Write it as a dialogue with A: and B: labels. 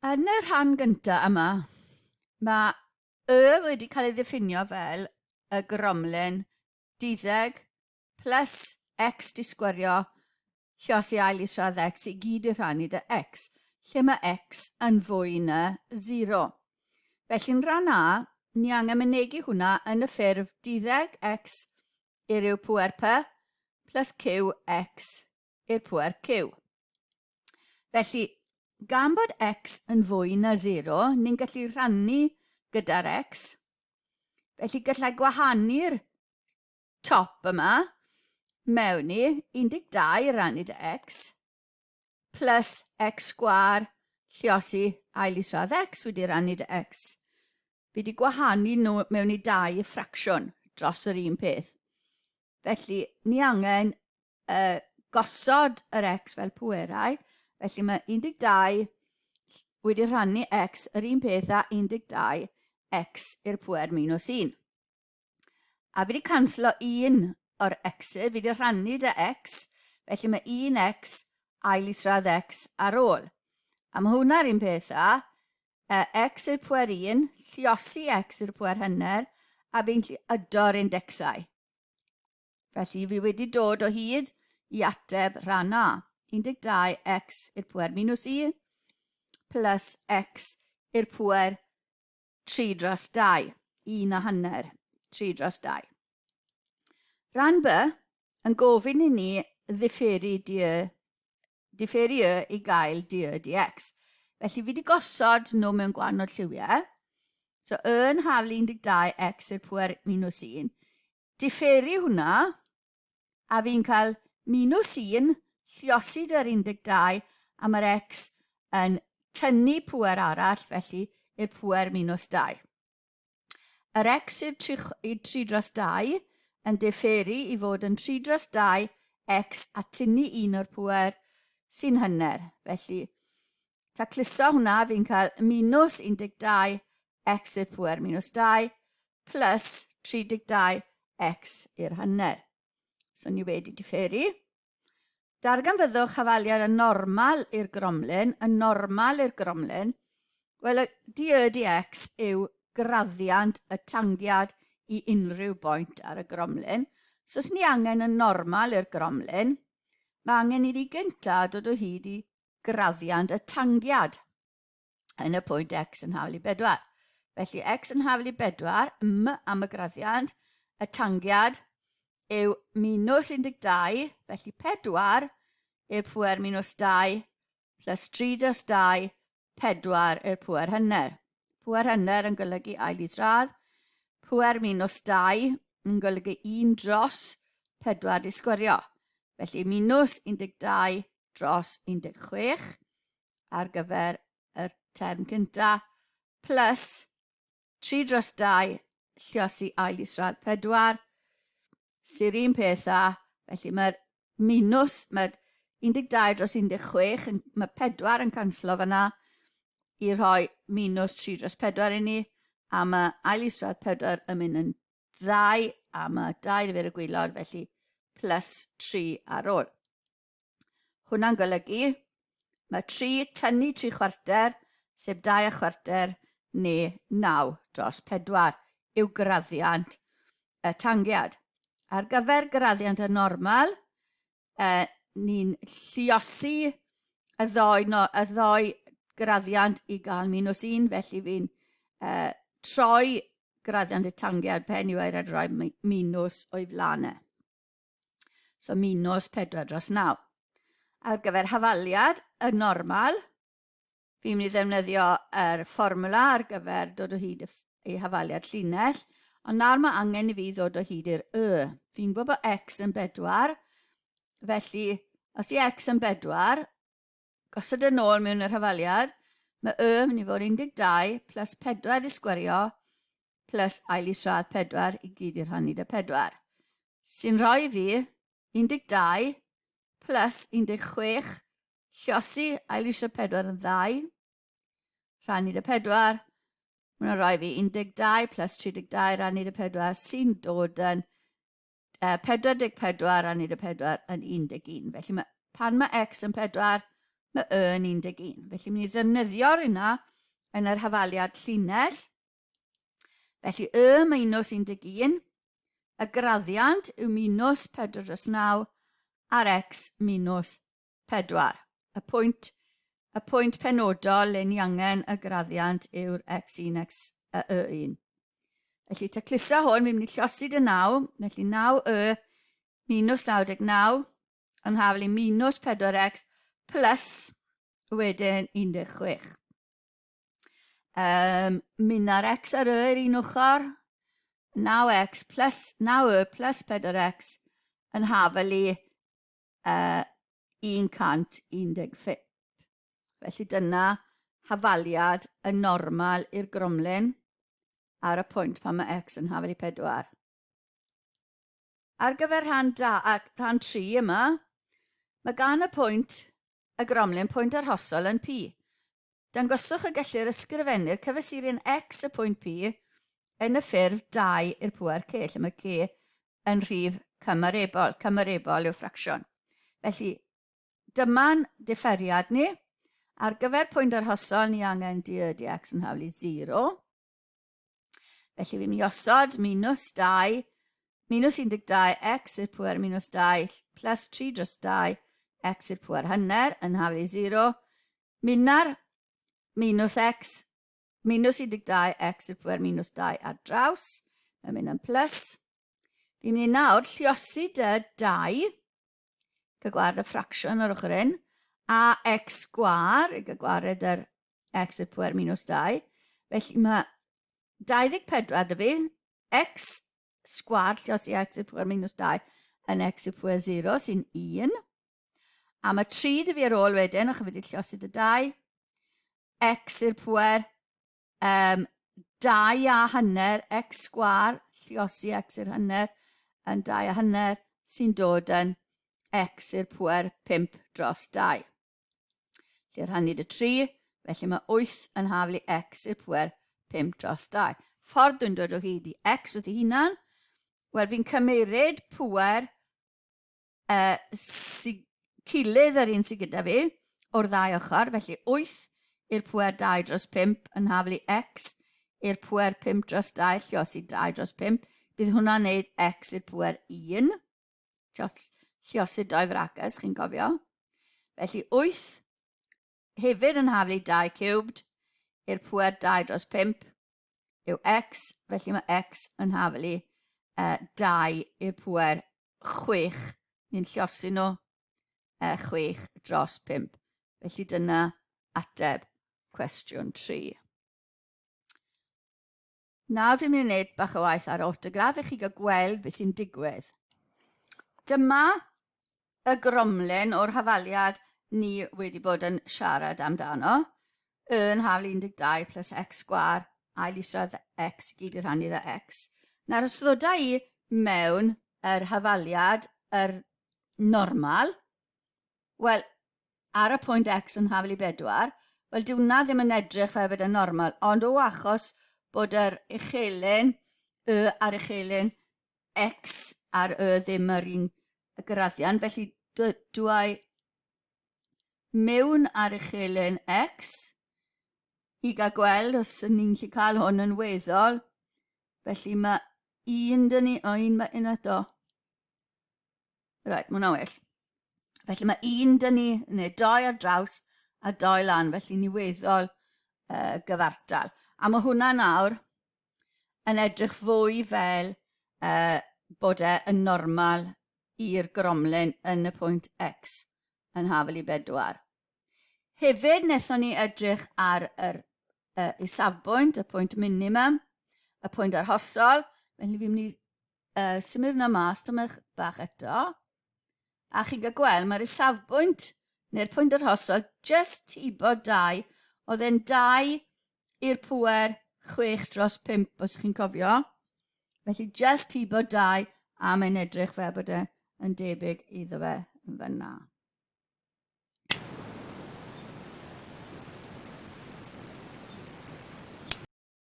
A: Yn y rhan gyntaf yma, mae y wedi cael ei ddiffinio fel y gromlin duddeg plus x di sgwario lliosi ail isradd x i gyd i rhannu dy x, lle mae x yn fwy na 0. Felly'n rhan A, ni angen mynegi hwnna yn y ffurf duddeg x i ryw pŵer p plus q x i'r pŵer Q. Felly, gan bod x yn fwy na 0, ni'n gallu rhannu gyda'r x. Felly, gallai gwahanu'r top yma mewn i 12 rannu dy x plus x sgwar lliosi ail isradd x wedi rannu dy x. Fi wedi gwahanu nhw mewn i dau ffracsiwn dros yr un peth. Felly, ni angen uh, gosod yr x fel pwerau. Felly mae 12 wedi rhannu x yr un peth â 12 x i'r pwer minus 1. A fi wedi canslo un o'r x, fi wedi rhannu dy x, felly mae 1x ail isradd x ar ôl. A mae hwnna'r un peth â x i'r pwer 1, lliosi x i'r pwer hanner, a fi'n gallu ydo'r indecsau. Felly fi wedi dod o hyd i ateb rhan A. 12 x i'r pwer minus 1 plus x i'r pwer 3 dros 2. 1 a hanner. 3 dros 2. Rhan B yn gofyn i ni ddifferu dy diferu y i gael dy dx. Felly fi wedi gosod nhw mewn gwahanol lliwiau. So y yn haflu 12 x i'r pwer minus 1. Diferu hwnna, a fi'n cael minus 1, lliosi dy'r 12, a mae'r x yn tynnu pwer arall, felly i'r pwer minus 2. Yr x i'r 3, i 3 dros 2 yn diferu i fod yn 3 dros 2 x a tynnu un o'r pwer sy'n hanner. Felly, tacluso hwnna, fi'n cael minus 12 x i'r pwer minus 2 plus 32 x i'r hanner. So ni wedi diferu. Darganfyddwch hafaliad y normal i'r gromlin, y normal i'r gromlin. Wel, y dy dx yw graddiant y tangiad i unrhyw boint ar y gromlin. So os ni angen y normal i'r gromlin, mae angen i ni gyntaf dod o hyd i graddiant y tangiad. yn y pwynt x yn hafal i 4. Felly x yn hafal i 4, m am y graddiant, y tangiad yw minus 12, felly 4 i'r pwer minus 2 plus 3 dros 2, 4 i'r pwer hanner. Pwer hanner yn golygu ail isradd, pwer minus 2 yn golygu 1 dros 4 di sgwario. Felly minus 12 dros 16 ar gyfer yr term cynta, plus 3 dros 2 lliosi ail isradd 4, sy'r un peth â, felly mae'r minws, mae 12 dros 16, mae 4 yn canslo fyna i rhoi minus 3 dros 4 i ni, a mae ail isradd 4 yn mynd yn 2, a mae 2 ar y gwylod, felly plus 3 ar ôl. Hwnna'n golygu mae 3 tynnu 3 chwarter, sef 2 a chwarter neu 9 dros 4 yw graddiant y tangiad. Ar gyfer graddiant y normal, eh, ni'n lliosi y ddoi, no, y ddoi graddiant i gael minus 1, felly fi'n eh, troi graddiant y tangiad pen i wair a rhoi minus o'i flaen e. So minus 4 dros 9. Ar gyfer hafaliad y normal, fi'n mynd i ddefnyddio yr fformwla ar gyfer dod o hyd i hafaliad llinell, ond nawr mae angen i fi ddod o hyd i'r y. Fi'n gwybod bod x yn 4, felly os i x yn 4, gosod yn ôl mewn yr hafaliad, mae y mynd i fod 12 plus 4 i sgwario plus ail isradd 4 i gyd i rhannu dy 4. Sy'n rhoi fi 12 plus 16 lliosi ail isradd 4 yn 2 rhannu dy 4. Mae'n rhoi fi 12 plus 32 rhannu dy 4 sy'n dod yn 44 a 14 yn 11. Felly mae, pan mae x yn 4, mae y yn 11. Felly, mynd i ddefnyddio'r yna yn yr hafaliad llinell. Felly, y minus 11, y graddiant yw minus 4 dros 9 a'r x minus 4. Y pwynt, y pwynt penodol le ni angen y graddiant yw'r x1, x, y y1. Felly, taclusa hwn, fi'n mynd i llosi dy 9, felly 9 y minus 99 yn hafel i minus 4x plus wedyn 16. Mynd ar x ar y i'r un ochr, 9x plus 9y plus 4x yn hafel i 115. Felly dyna hafaliad y normal i'r gromlin ar y pwynt pan mae x yn hafel i 4. Ar gyfer rhan, da, ac rhan 3 yma, mae gan y pwynt y gromlin pwynt arhosol yn P. Dangoswch y gellir ysgrifennu'r cyfesurin x y pwynt P yn y ffurf 2 i'r pŵer C, lle mae C yn rhif cymarebol. Cymarebol yw ffracsiwn. Felly, dyma'n differiad ni. Ar gyfer pwynt arhosol, ni angen d y dx yn haflu 0. Felly fi'n mynd i osod minus 2, minus 12 x i'r pwer minus 2 plus 3 dros 2 x i'r pwer hanner yn haflu 0. Minna'r minus x, minus 12 x i'r pwer minus 2 ar draws. Mae'n mynd yn plus. Fi'n mynd i nawr lliosi dy 2 gael gwared y ffracsiwn ar ochr hyn, a x sgwar, i gael gwared yr x i'r pwer minus 2. Felly mae 24 dy fi, x sgwar, lle os i x i'r pwer minus 2, yn x i'r pwer 0, sy'n 1. A mae 3 dy fi ar ôl wedyn, achos fi wedi lliosi dy 2, x i'r pwer 2 a hanner x sgwar, lliosi x i'r hanner, yn 2 a hanner, sy'n dod yn x i'r pwer 5 dros 2. Felly rhannu dy 3, felly mae 8 yn haflu x i'r pwer 5 dros 2. Ffordd dwi'n dod o hyd i x wrth ei hunan, wel fi'n cymeryd pwer sy, cilydd yr un sydd gyda fi o'r ddau ochr, felly 8 i'r pwer 2 dros 5 yn haflu x i'r pwer 5 dros 2, lliosi 2 dros 5, bydd hwnna'n neud x i'r pwer 1, lliosi 2 fracas, chi'n cofio. Felly 8 hefyd yn haflu 2 cubed i'r pwer 2 dros 5 yw x, felly mae x yn haflu 2 i'r pwer 6. Ni'n llosi nhw 6 dros 5. Felly dyna ateb cwestiwn 3. Nawr fi'n mynd i wneud bach o waith ar autograf i chi gael gweld beth sy'n digwydd. Dyma y gromlin o'r hafaliad ni wedi bod yn siarad amdano. Yn hafal 12 plus x sgwar, ail isradd x gyd i rhannu da x. Nawr os ddoda i mewn yr hafaliad yr normal, wel, ar y pwynt x yn hafal i 4, wel, dyw hwnna ddim yn edrych fel bod yn normal, ond o achos bod yr uchelyn y a'r uchelyn x a'r y ddim yr un graddiant, felly dw i mewn ar uchelyn X i gael gweld os ydyn ni'n gallu cael hwn yn weddol. Felly mae un dyn ni, o un, mae un eto. Right, mae hwnna'n well. Felly mae un dyn ni, neu doi ar draws a doi lan, felly ni weddol gyfartal. A mae hwnna nawr yn edrych fwy fel bod e yn normal i'r gromlin yn y pwynt X yn hafel i bedwar. Hefyd, wnaethon ni edrych ar yr isafbwynt, y pwynt minimum, y pwynt arhosol. Felly fi'n mynd i symud hwnna mas tymed bach eto. A chi'n cael gweld, mae'r isafbwynt neu'r pwynt arhosol just tibo 2. Oedd e'n 2 i'r pŵer 6 dros 5, os chi'n cofio. Felly just tibo 2 a mae'n edrych fel bod e yn debyg iddo fe yn fyna.